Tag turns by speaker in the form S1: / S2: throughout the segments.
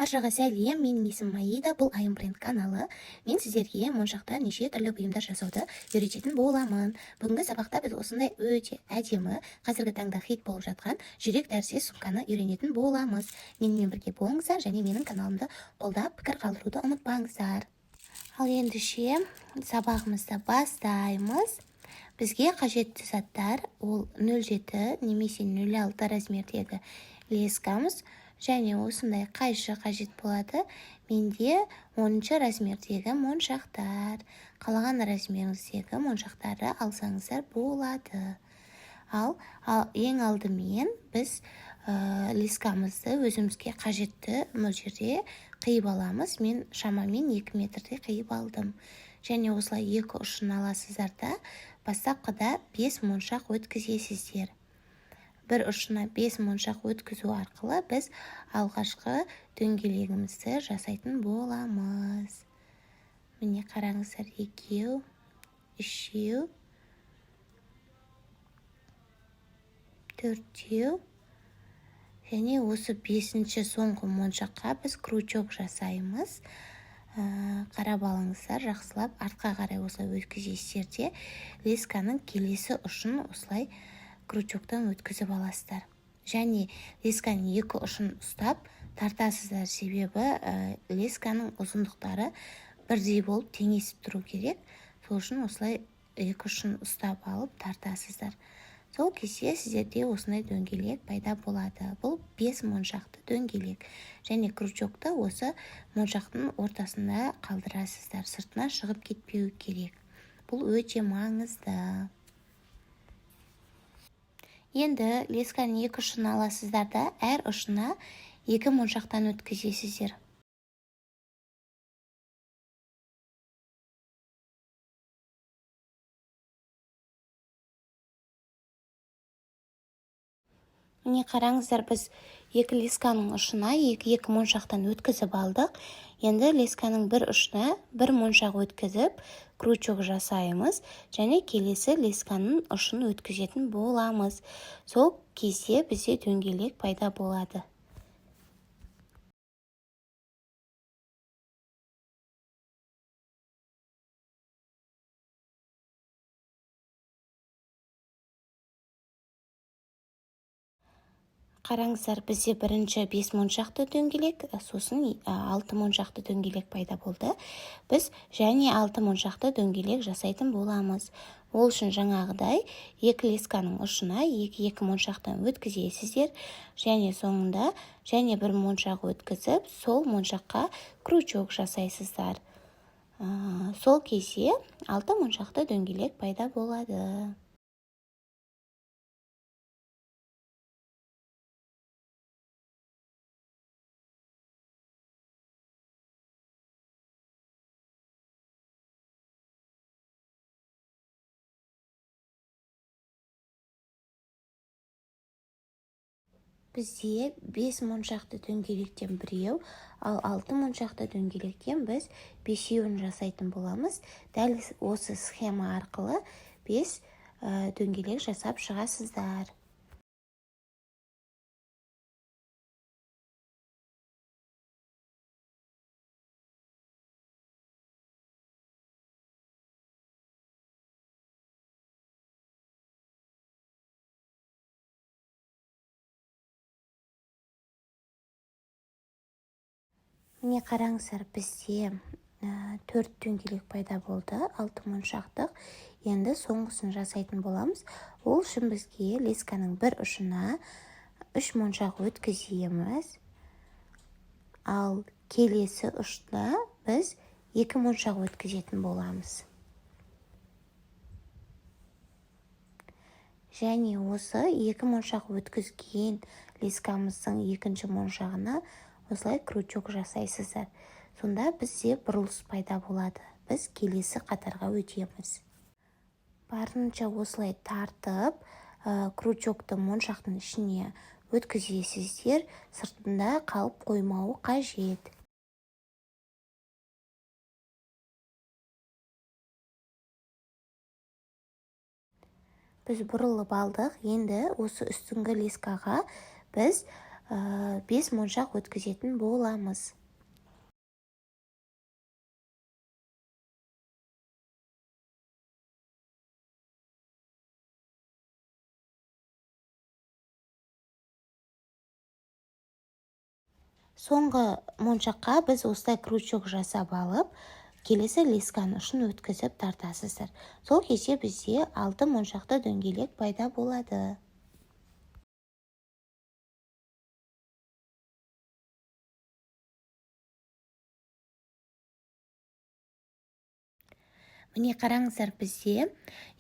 S1: Баршаға сәлем! Менің есімім Аида, бұл Айым бренд каналы. Мен сіздерге моншақтан неше түрлі бұйымдар жасауды үйрететін боламын. Бүгінгі сабақта біз осындай өте әдемі, қазіргі таңда хит болып жатқан жүрек тәріздес сумканы үйренетін боламыз. Менімен бірге болыңыздар және менің каналымды қолдап, пікір қалдыруды ұмытпаңыздар. Ал ендеше сабағымызды бастаймыз. Бізге қажетті заттар: ол 0,7 немесе 0,6 размердегі лескамыз және осындай қайшы қажет болады. Менде 10 размердегі моншақтар, қалаған размеріңіздегі моншақтарды алсаңыздар болады. Ал ең алдымен біз лескамызды өзімізге қажетті мөлшерде қиып аламыз. Мен шамамен 2 метрде қиып алдым. Және осылай екі ұшын аласыздар да, бастапқыда 5 моншақ өткізесіздер. Бір ұшына 5 моншақ өткізу арқылы біз алғашқы дөңгелегімізді жасайтын боламыз. Міне, қараңыздар: екеу, үшеу, төртеу және осы бесінші, соңғы моншаққа біз крючок жасаймыз. Қарап алыңыздар жақсылап, артқа қарай осылай өткізесіздер де, лесканың келесі ұшын осылай крючоктан өткізіп аласыздар және лесканың екі ұшын ұстап тартасыздар, себебі лесканың ұзындықтары бірдей болып теңесіп тұру керек. Сол үшін осылай екі ұшын ұстап алып тартасыздар. Сол кезде сіздерде осындай дөңгелек пайда болады. Бұл бес моншақты дөңгелек. Және крючокты осы моншақтың ортасында қалдырасыздар, сыртына шығып кетпеуі керек, бұл өте маңызды. Енді лесканың екі ұшын аласыздар да, әр ұшына екі моншақтан өткізесіздер. Міне, қараңыздар, біз екі лесканың ұшына екі-екі моншақтан өткізіп алдық. Енді лесканың бір ұшына бір моншақ өткізіп, крючок жасаймыз және келесі лесканың ұшын өткізетін боламыз. Сол кезде бізде дөңгелек пайда болады. Қараңыздар, бізде бірінші бес моншақты дөңгелек, сосын алты моншақты дөңгелек пайда болды. Біз және алты моншақты дөңгелек жасайтын боламыз. Ол үшін жаңағыдай екі лесканың ұшына екі-екі моншақтан өткізесіздер және соңында және бір моншақ өткізіп, сол моншаққа крючок жасайсыздар. Сол кезде алты моншақты дөңгелек пайда болады. Бізде бес моншақты дөңгелектен біреу, ал алты моншақты дөңгелектен біз бесеуін жасайтын боламыз. Дәл осы схема арқылы бес дөңгелек жасап шығасыздар. Міне, қараңыздар, бізде төрт дөңгелек пайда болды, алты моншақтық. Енді соңғысын жасайтын боламыз. Ол үшін бізге лесканың бір ұшына үш моншақ өткіземіз, ал келесі ұшына біз екі моншақ өткізетін боламыз. Және осы екі моншақ өткізген лескамыздың екінші моншағына осылай крючок жасайсыздар. Сонда бізде бұрылыс пайда болады, біз келесі қатарға өтеміз. Барынша осылай тартып, крючокты моншақтың ішіне өткізесіздер, сыртында қалып қоймауы қажет. Біз бұрылып алдық. Енді осы үстіңгі лескаға біз 5 моншақ өткізетін боламыз. Соңғы моншаққа біз осылай крючок жасап алып, келесі лесканың ұшын өткізіп тартасыздар. Сол кезде бізде 6 моншақты дөңгелек пайда болады. Міне қараңыздар, бізде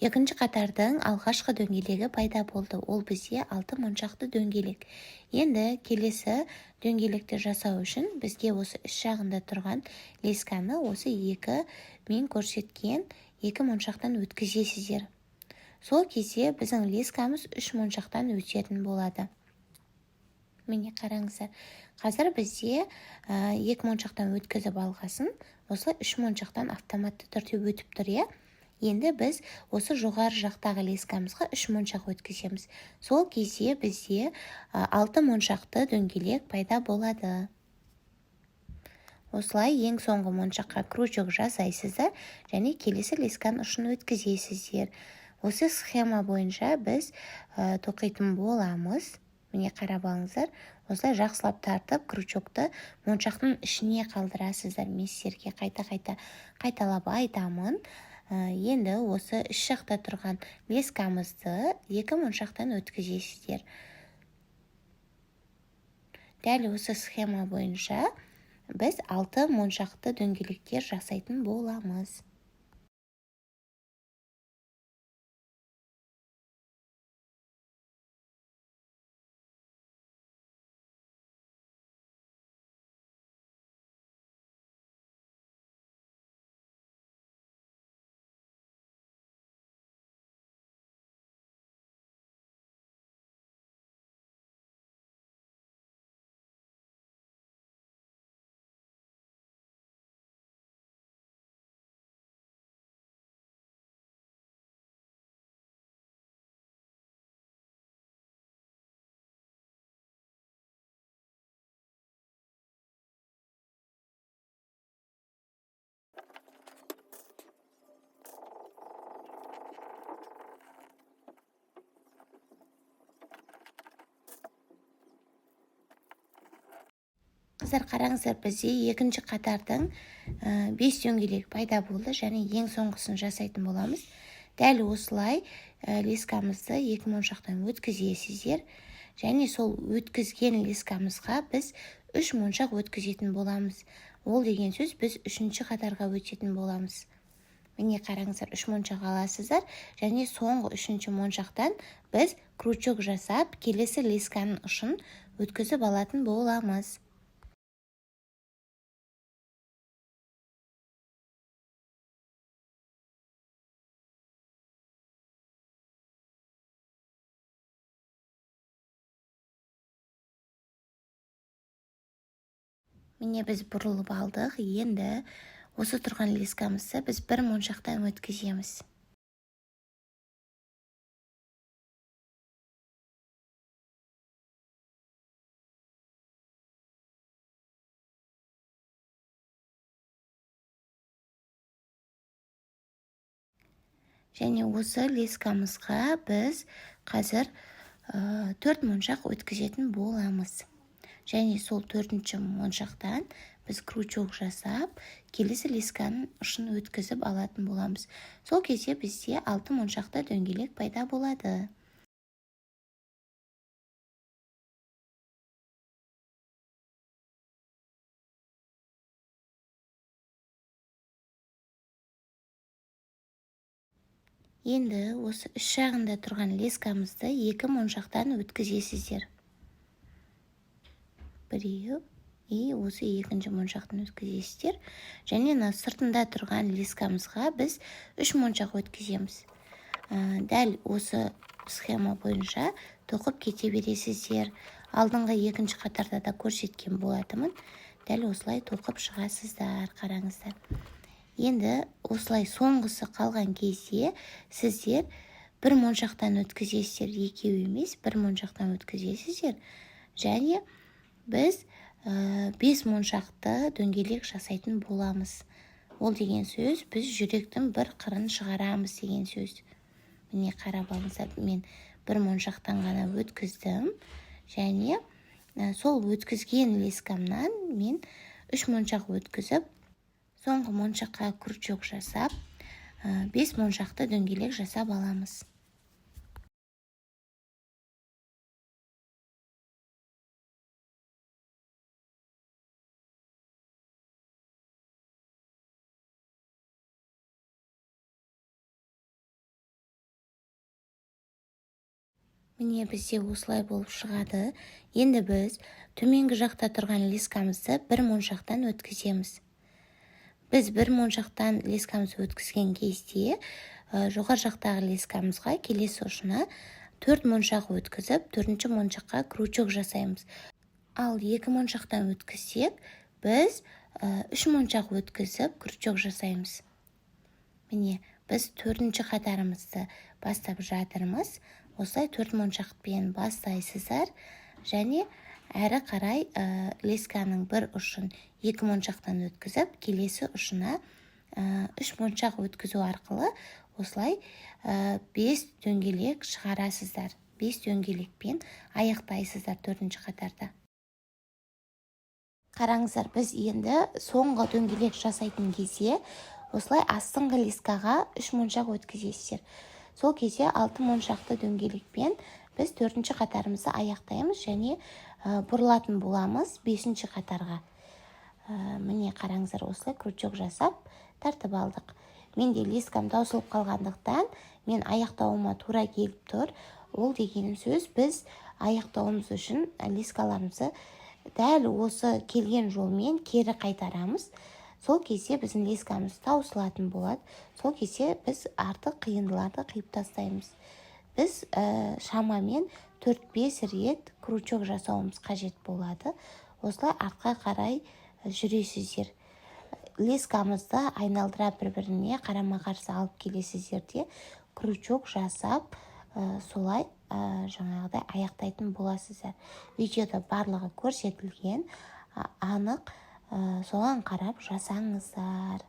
S1: екінші қатардың алғашқы дөңгелегі пайда болды. Ол бізде 6 моншақты дөңгелек. Енді келесі дөңгелекті жасау үшін бізге осы іш жағында тұрған лесканы осы екі мен көрсеткен екі моншақтан өткізесіздер. Сол кезде біздің лескамыз 3 моншақтан өтетін болады. Міне қараңыздар, қазір бізде 2 моншақтан өткізіп алғасын, осылай 3 моншақтан автоматты түрде өтіп тұр, иә? Енді біз осы жоғары жақтағы лескамызға 3 моншақ өткіземіз. Сол кезде бізде 6 моншақты дөңгелек пайда болады. Осылай ең соңғы моншаққа крючок жасайсыздар және келесі лесканың ұшын өткізесіздер. Осы схема бойынша біз тоқитын боламыз. Міне қарап алыңыздар, осылай жақсылап тартып крючокты моншақтың ішіне қалдырасыздар. Мен сіздерге қайта-қайта қайталап айтамын. Енді осы іш жақта тұрған лескамызды 2 моншақтан өткізесіздер. Дәл осы схема бойынша біз 6 моншақты дөңгелектер жасайтын боламыз. Қыздар, қараңыздар, бізде екінші қатардың 5 дөңгелек пайда болды және ең соңғысын жасайтын боламыз. Дәл осылай лескамызды 2 моншақтан өткізесіздер және сол өткізген лескамызға біз 3 моншақ өткізетін боламыз. Ол деген сөз біз үшінші қатарға өтетін боламыз. Міне қараңыздар, 3 моншақ аласыздар және соңғы үшінші моншақтан біз крючок жасап келесі лесканың ұшын өткізіп алатын боламыз. Міне біз бұрылып алдық. Енді осы тұрған лескамызды біз бір моншақтан өткіземіз. Және осы лескамызға біз қазір 4 моншақ өткізетін боламыз. Және сол 4-ші моншақтан біз крючок жасап, келесі лесканың ұшын өткізіп алатын боламыз. Сол кезде бізде 6 моншақты дөңгелек пайда болады. Енді осы іш жағында тұрған лескамызды 2 моншақтан өткізесіздер. Біреу и осы екінші моншақтан өткізесіздер. Және мына сыртында тұрған лескамызға біз 3 моншақ өткіземіз. Дәл осы схема бойынша тоқып кете бересіздер. Алдыңғы екінші қатарда да көрсеткен болатынмын. Дәл осылай тоқып шығасыздар, қараңыздар. Енді осылай соңғысы қалған кезде сіздер бір моншақтан өткізесіздер, екеу емес, бір моншақтан өткізесіздер. Және біз 5 моншақты дөңгелек жасайтын боламыз. Ол деген сөз, біз жүректің бір қырын шығарамыз деген сөз. Міне, қарап алыңыздар, мен бір моншақтан ғана өткіздім. Және сол өткізген лескамнан мен 3 моншақ өткізіп, соңғы моншаққа крючок жасап, 5 моншақты дөңгелек жасап аламыз. Міне, бізде осылай болып шығады. Енді біз төменгі жақта тұрған лескамызды бір моншақтан өткіземіз. Біз бір моншақтан лескамызды өткізген кезде, жоғары жақтағы лескамызға келесі ұшына 4 моншақ өткізіп, 4-ші моншаққа крючок жасаймыз. Ал 2 моншақтан өткізсек, біз 3 моншақ өткізіп, крючок жасаймыз. Міне, біз 4-ші қатарымызды бастап жатырмыз. Осылай 4 моншақпен бастайсыздар. Және әрі қарай лесканың бір ұшын 2 моншақтан өткізіп, келесі ұшына 3 моншақ өткізу арқылы осылай 5 дөңгелек шығарасыздар. 5 дөңгелекпен аяқтайсыздар 4-ші қатарда. Қараңыздар, біз енді соңғы дөңгелек жасайтын кезде осылай астыңғы лескаға 3 моншақ өткізесіздер. Сол кезде 6 моншақты дөңгелекпен біз 4-ші қатарымызды аяқтаймыз және бұрылатын боламыз 5-ші қатарға. Міне, қараңыздар, осылай крючок жасап тартып алдық. Менде лескам таусылып қалғандықтан мен аяқтауыма тура келіп тұр. Ол деген сөз, біз аяқтауымыз үшін лескаларымызды дәл осы келген жолмен кері қайтарамыз. Сол кезде біздің лескамыз таусылатын болады. Сол кезде біз артық қиындыларды қиып тастаймыз. Біз шамамен 4-5 рет крючок жасауымыз қажет болады. Осылай артқа қарай жүресіздер. Лескамызды айналдыра бір-біріне қарама-қарсы алып келесіздер де, крючок жасап, солай жаңағыдай аяқтайтын боласыздар. Видеода барлығы көрсетілген, анық, соған қарап жасаңыздар.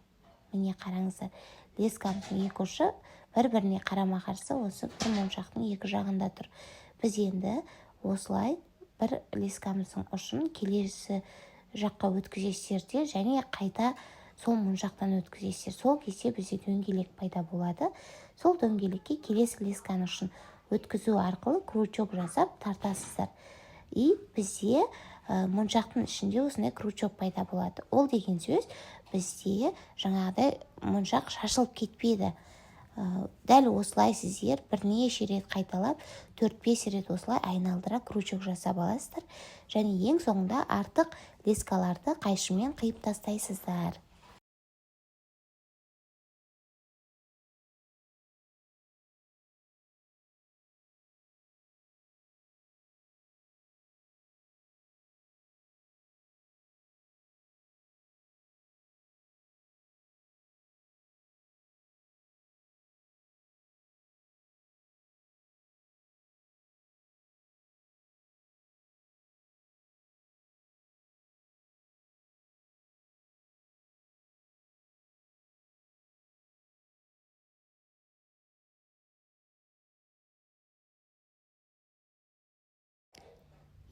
S1: Міне, қараңыздар, лескамыздың екі ұшы бір-біріне қарама-қарсы осы бір моншақтың екі жағында тұр. Біз енді осылай бір лескамыздың ұшын келесі жаққа өткізесіздер де, және қайта сол моншақтан өткізесіздер. Сол кезде бізде дөңгелек пайда болады. Сол дөңгелекке келесі лесканың ұшын өткізу арқылы крючок жасап тартасыздар. И бізде моншақтың ішінде осындай крючок пайда болады. Ол деген сөз, бізде жаңағыдай моншақ шашылып кетпейді. Дәл осылай сіздер бірнеше рет қайталап, 4-5 рет осылай айналдыра крючок жасап аласыздар. Және ең соңында артық лескаларды қайшымен қиып тастайсыздар.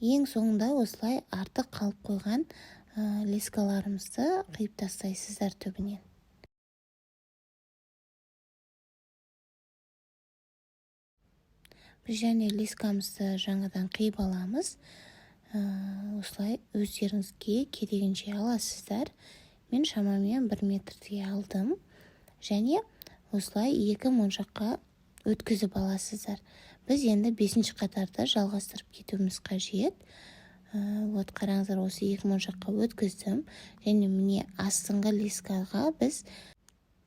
S1: Ең соңында осылай артық қалып қойған лескаларымызды қиып тастайсыздар түбінен. Біз және лескамызды жаңадан қиып аламыз. Осылай өздеріңізге керегінше аласыздар. Мен шамамен 1 метрдей алдым. Және осылай 2 моншаққа өткізіп аласыздар. Біз енді 5-ші қатарды жалғастырып кетуіміз қажет. Вот қараңыздар, осы 2 моншаққа өткіздім. Және міне астыңғы лескаға біз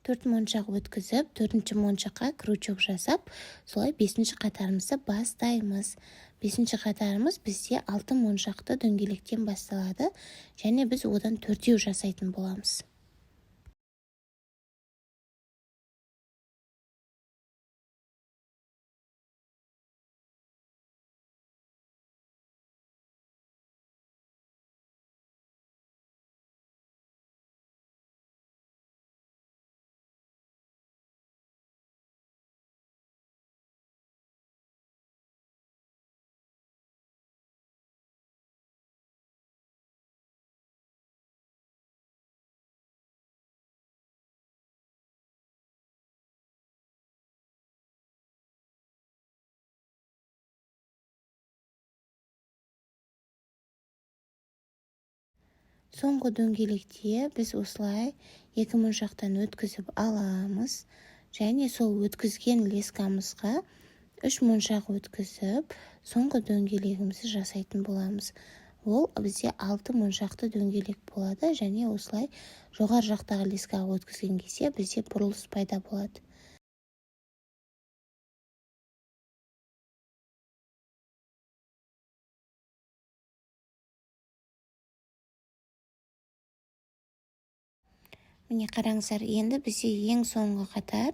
S1: 4 моншақ өткізіп, 4-ші моншаққа крючок жасап, солай 5-ші қатарымызды бастаймыз. 5-ші қатарымыз бізде 6 моншақты дөңгелектен басталады. Және біз одан 4-еу жасайтын боламыз. Соңғы дөңгелекте біз осылай екі моншақтан өткізіп аламыз және сол өткізген лескамызға үш моншақ өткізіп, соңғы дөңгелегімізді жасайтын боламыз. Ол бізде 6 моншақты дөңгелек болады және осылай жоғары жақтағы лескаға өткізген кезде бізде бұрылыс пайда болады. Міне қараңыздар, енді бізде ең соңғы қатар,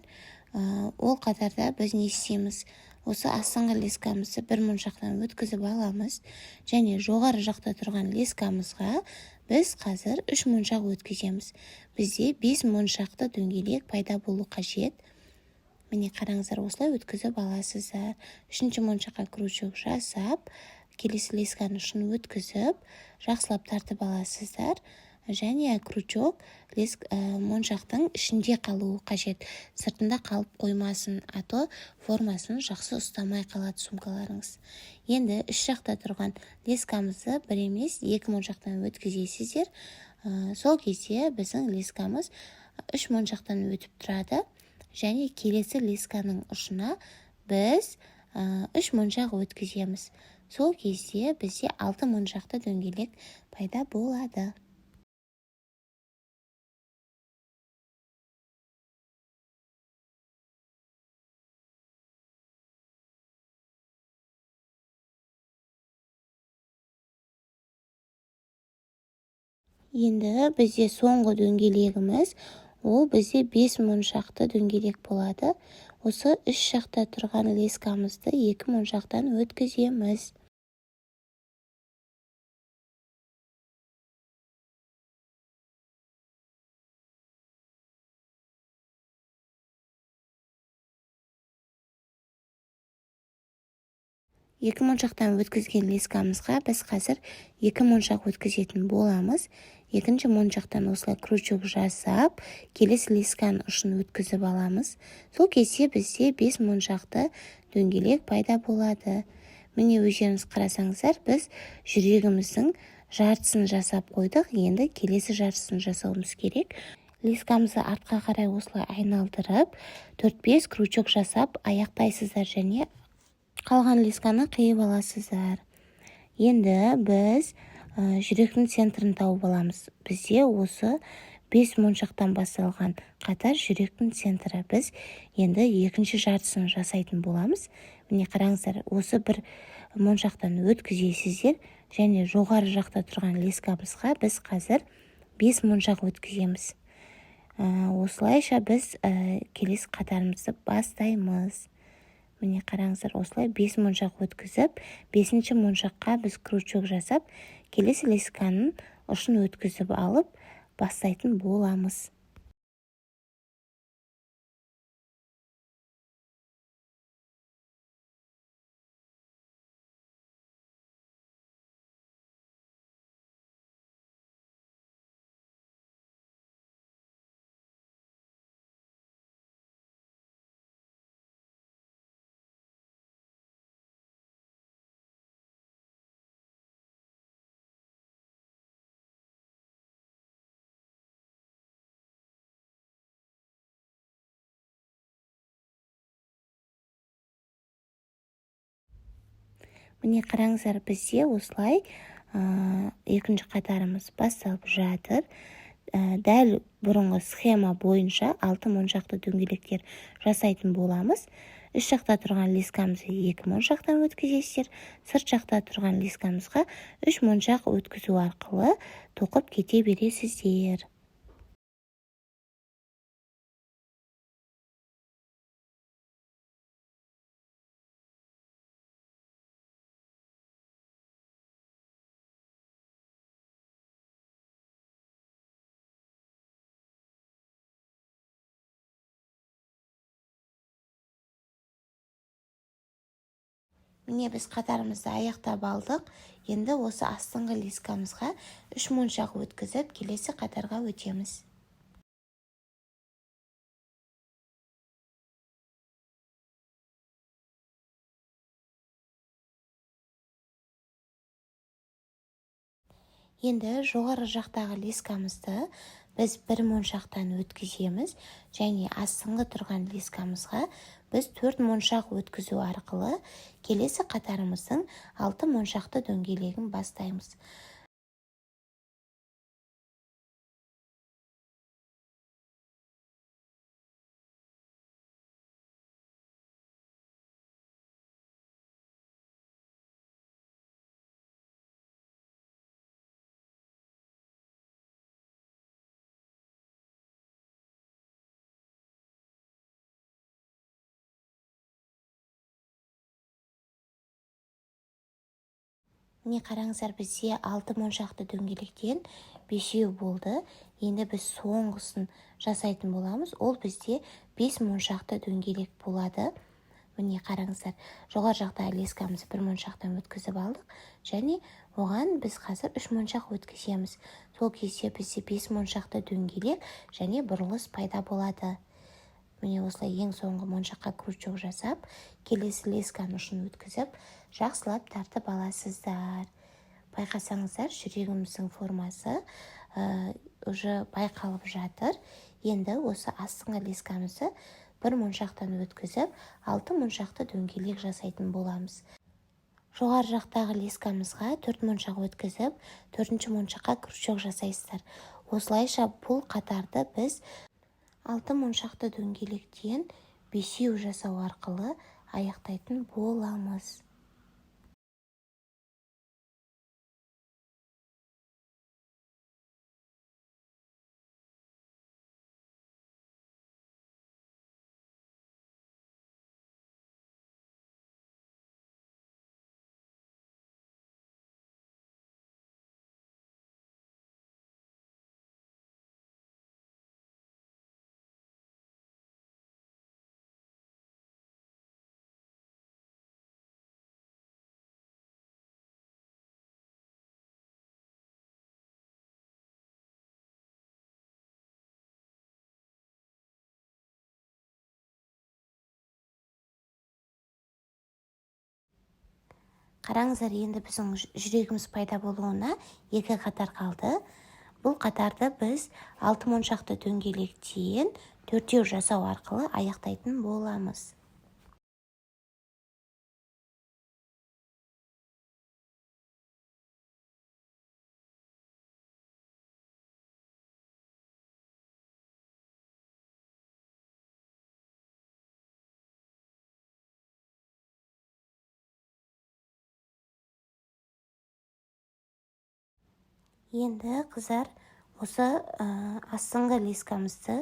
S1: ол қатарда біз не істейміз? Осы астыңғы лескамызды бір моншақтан өткізіп аламыз және жоғары жақта тұрған лескамызға біз қазір 3 моншақ өткіземіз. Бізде 5 моншақты дөңгелек пайда болу қажет. Міне қараңыздар, осылай өткізіп аласыздар. Үшінші моншаққа крючок жасап, келесі лесканың ұшын өткізіп, жақсылап тартып аласыздар. Және крючок моншақтың ішінде қалуы қажет, сыртында қалып қоймасын, а то формасын жақсы ұстамай қалады сумкаларыңыз. Енді іш жақта тұрған лескамызды бір емес екі моншақтан өткізесіздер. Сол кезде біздің лескамыз үш моншақтан өтіп тұрады және келесі лесканың ұшына біз үш моншақ өткіземіз. Сол кезде бізде 6 моншақты дөңгелек пайда болады. Енді бізде соңғы дөңгелегіміз, ол бізде 5 моншақты дөңгелек болады. Осы үш жақта тұрған лескамызды екі моншақтан өткіземіз. Екі моншақтан өткізген лескамызға біз қазір екі моншақ өткізетін боламыз. Екінші моншақтан осылай крючок жасап, келесі лесканың ұшын өткізіп аламыз. Сол кезде бізде 5 моншақты дөңгелек пайда болады. Міне өздеріңіз қарасаңыздар, біз жүрегіміздің жартысын жасап қойдық. Енді келесі жартысын жасауымыз керек. Лескамызды артқа қарай осылай айналдырып, 4-5 крючок жасап аяқтайсыздар және қалған лесканы қиып аласыздар. Енді біз жүректің центрін тауып аламыз. Бізде осы 5 моншақтан басталған қатар жүректің центрі. Біз енді екінші жартысын жасайтын боламыз. Міне қараңыздар, осы бір моншақтан өткізесіздер және жоғары жақта тұрған лескамызға біз қазір 5 моншақ өткіземіз. Осылайша біз келесі қатарымызды бастаймыз. Міне қараңыздар, осылай 5 моншақ өткізіп, 5-ші моншаққа біз крючок жасап, келесі лесканың ұшын өткізіп алып, бастайтын боламыз. Міне қараңыздар, бізде осылай екінші қатарымыз басталып жатыр. Дәл бұрынғы схема бойынша 6 моншақты дөңгелектер жасайтын боламыз. Үш жақта тұрған лескамызды 2 моншақтан өткізесіздер. Сырт жақта тұрған лескамызға 3 моншақ өткізу арқылы тоқып кете бересіздер. Міне біз қатарымызды аяқтап алдық. Енді осы астыңғы лескамызға 3 моншақ өткізіп, келесі қатарға өтеміз. Енді жоғары жақтағы лескамызды біз бір моншақтан өткіземіз және астыңғы тұрған лескамызға біз 4 моншақ өткізу арқылы келесі қатарымыздың 6 моншақты дөңгелегін бастаймыз. Міне қараңыздар, бізде 6 моншақты дөңгелектен 5 болды. Енді біз соңғысын жасайтын боламыз. Ол бізде 5 моншақты дөңгелек болады. Міне қараңыздар, жоғары жақтағы лескамызды бір моншақтан өткізіп алдық және оған біз қазір 3 моншақ өткіземіз. Сол кезде бізде 5 моншақты дөңгелек және бұрылыс пайда болады. Міне осылай ең соңғы моншаққа крючок жасап, келесі лесканың ұшын өткізіп, жақсылап тартып аласыздар. Байқасаңыздар, жүрегіміздің формасы уже байқалып жатыр. Енді осы астыңғы лескамызды бір моншақтан өткізіп, 6 моншақты дөңгелек жасайтын боламыз. Жоғары жақтағы лескамызға 4 моншақ өткізіп, 4-ші моншаққа крючок жасайсыздар. Осылайша бұл қатарды біз 6 моншақты дөңгелектен 5 жасау арқылы аяқтайтын боламыз. Қараңыздар, енді біздің жүрегіміз пайда болуына 2 қатар қалды. Бұл қатарды біз 6 моншақты дөңгелектен 4 жасау арқылы аяқтайтын боламыз. Енді қыздар, осы астыңғы лескамызды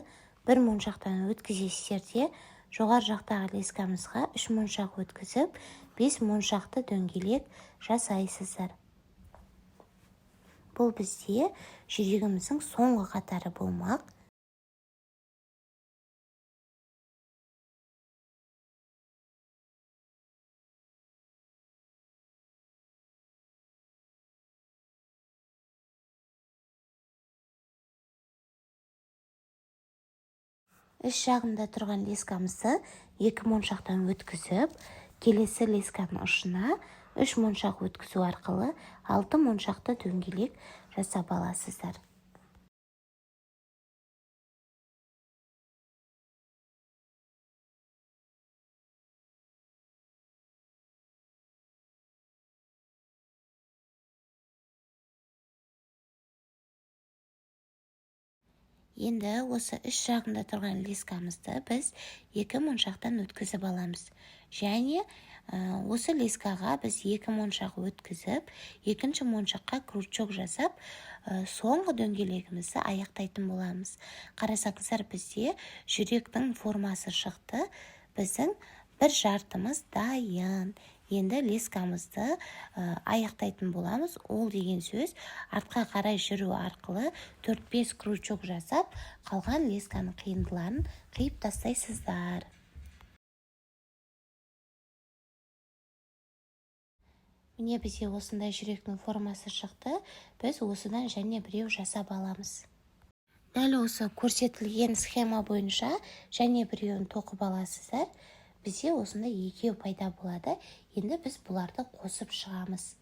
S1: бір моншақтан өткізесіздер де, жоғары жақтағы лескамызға 3 моншақ өткізіп, 5 моншақты дөңгелек жасайсыздар. Бұл бізде жүрегіміздің соңғы қатары болмақ. Іш жағында тұрған лескамызды 2 моншақтан өткізіп, келесі лесканың ұшына 3 моншақ өткізу арқылы 6 моншақты дөңгелек жасап аласыздар. Енді осы іш жағында тұрған лескамызды біз 2 моншақтан өткізіп аламыз. Және осы лескаға біз 2 моншақ өткізіп, екінші моншаққа крючок жасап, соңғы дөңгелегімізді аяқтайтын боламыз. Қарасаңыздар, бізде жүректің формасы шықты. Біздің бір жартымыз дайын. Енді лескамызды аяқтайтын боламыз. Ол деген сөз артқа қарай жүру арқылы 4-5 крючок жасап, қалған лесканың қиындыларын қиып тастайсыздар. Міне бізде осындай жүректің формасы шықты. Біз осыдан және біреу жасап аламыз. Дәл осы көрсетілген схема бойынша және біреуін тоқып аласыздар. Бізде осындай екеу пайда болады. Енді біз бұларды қосып шығамыз.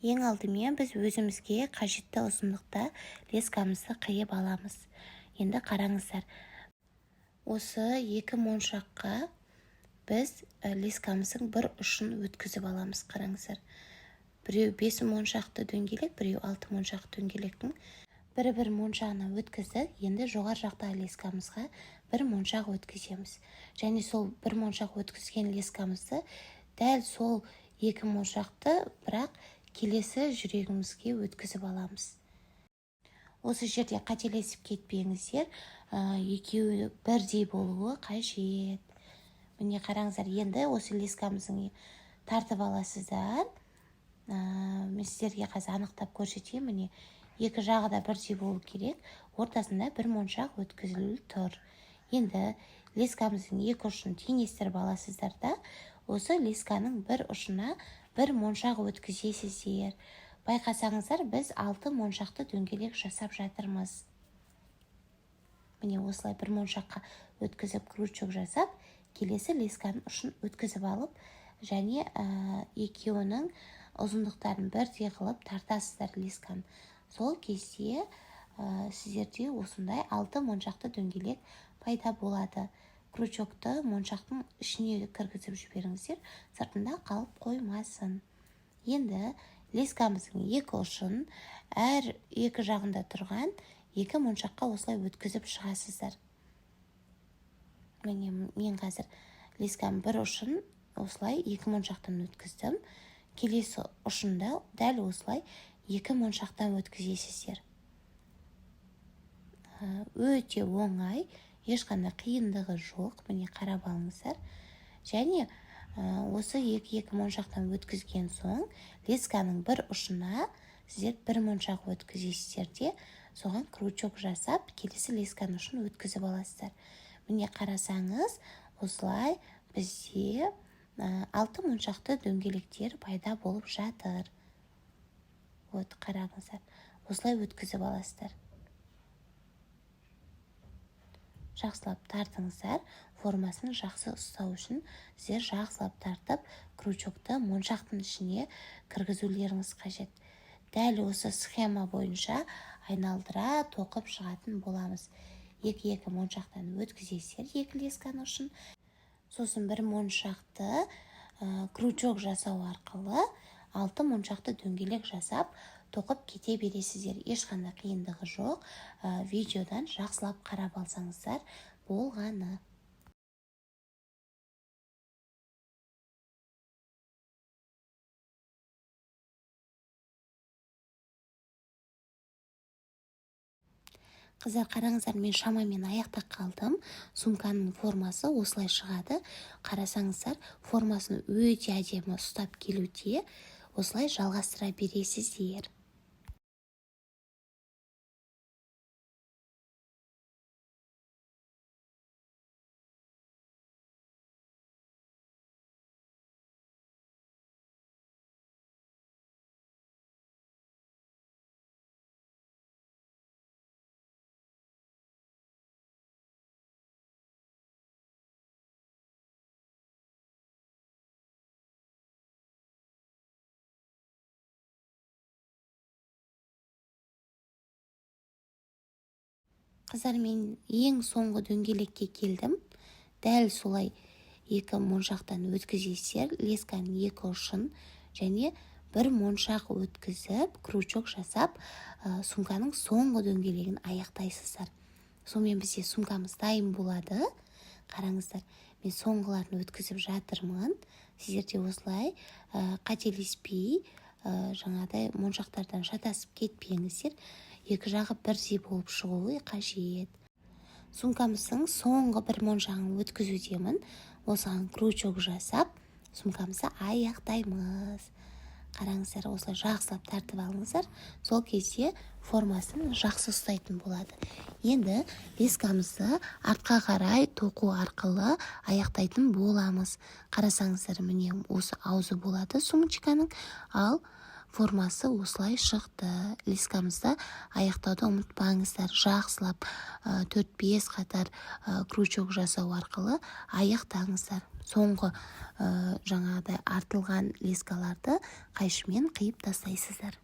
S1: Ең алдымен біз өзімізге қажетті ұзындықта лескамызды қиып аламыз. Енді қараңыздар, осы екі моншаққа біз лескамыздың бір ұшын өткізіп аламыз. Қараңыздар, біреу 5 моншақты дөңгелек, біреу 6 моншақты дөңгелектің бір-бір моншағына өткіздік. Енді жоғары жақтағы лескамызға бір моншақ өткіземіз. Және сол бір моншақ өткізген лескамызды дәл сол екі моншақты, бірақ келесі жүрегімізге өткізіп аламыз. Осы жерде қателесіп кетпеңіздер, екеуі бірдей болуы қажет. Міне қараңыздар, енді осы лескамыздың тартып аласыздар. Мен сіздерге қазір анықтап көрсетейін. Міне, екі жағы да бірдей болу керек, ортасында бір моншақ өткізіліп тұр. Енді лескамыздың екі ұшын теңестіріп аласыздар да, осы лесканың бір ұшына бір моншақ өткізесіздер. Байқасаңыздар, біз 6 моншақты дөңгелек жасап жатырмыз. Міне, осылай бір моншаққа өткізіп, крючок жасап, келесі лесканың ұшын өткізіп алып, және екеуінің ұзындықтарын бірдей қылып тартасыздар лесканы. Сол кезде сіздерде осындай 6 моншақты дөңгелек пайда болады. Крючокты моншақтың ішіне кіргізіп жіберіңіздер, сыртында қалып қоймасын. Енді лескамыздың екі ұшын әр екі жағында тұрған екі моншаққа осылай өткізіп шығасыздар. Міне, мен қазір лесканың бір ұшын осылай екі моншақтан өткіздім. Келесі ұшында дәл осылай екі моншақтан өткізесіздер. Өте оңай, ешқандай қиындығы жоқ. Міне, қарап алыңыздар. Және осы екі-екі моншақтан өткізген соң лесканың бір ұшына сіздер бір моншақ өткізесіздер де, соған крючок жасап, келесі лесканың ұшын өткізіп аласыздар. Міне, қарасаңыз, осылай бізде 6 моншақты дөңгелектер пайда болып жатыр. Вот, қараңыздар, осылай өткізіп аласыздар. Жақсылап тартыңыздар, формасын жақсы ұстау үшін сіздер жақсылап тартып, крючокты моншақтың ішіне кіргізулеріңіз қажет. Дәл осы схема бойынша айналдыра тоқып шығатын боламыз. Екі-екі моншақтан өткізесіздер екі лесканың ұшын. Сосын бір моншақты крючок жасау арқылы 6 моншақты дөңгелек жасап, тоқып кете бересіздер. Ешқандай қиындығы жоқ. Видеодан жақсылап қарап алсаңыздар болғаны. Қыздар, қараңыздар, мен шамамен аяқтап қалдым. Сумканың формасы осылай шығады. Қарасаңыздар, формасын өте әдемі ұстап келуде. Осылай жалғастыра бересіздер. Қыздар, мен ең соңғы дөңгелекке келдім. Дәл солай екі моншақтан өткізесіздер, лесканың екі ұшын, және бір моншақ өткізіп, крючок жасап, сумканың соңғы дөңгелегін аяқтайсыздар. Сонымен бізде сумкамыз дайын болады. Қараңыздар, мен соңғыларын өткізіп жатырмын. Сіздер де осылай қателеспей, жаңағыдай моншақтардан шатасып кетпеңіздер. Екі жағы бірдей болып шығуы қажет. Сумкамыздың соңғы бір моншағын өткізудемін. Осыған крючок жасап, сумкамызды аяқтаймыз. Қараңыздар, осылай жақсылап тартып алыңыздар. Сол кезде формасын жақсы ұстайтын болады. Енді лескамызды артқа қарай тоқу арқылы аяқтайтын боламыз. Қарасаңыздар, міне осы аузы болады сумочканың, ал формасы осылай шықты. Лескамызды аяқтауды ұмытпаңыздар. Жақсылап 4-5 қатар крючок жасау арқылы аяқтаңыздар. Соңғы жаңағыдай артылған лескаларды қайшымен қиып тастайсыздар.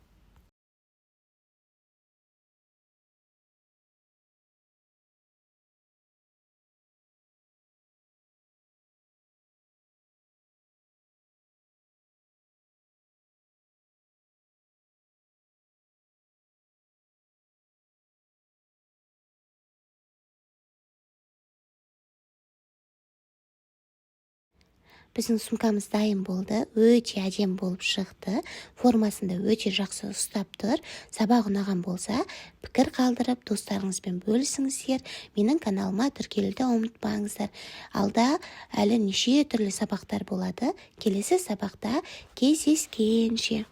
S1: Біздің сумкамыз дайын болды, өте әдемі болып шықты, формасын да өте жақсы ұстап тұр. Сабақ ұнаған болса, пікір қалдырып, достарыңызбен бөлісіңіздер. Менің каналыма тіркелуді ұмытпаңыздар. Алда әлі неше түрлі сабақтар болады. Келесі сабақта кездескенше.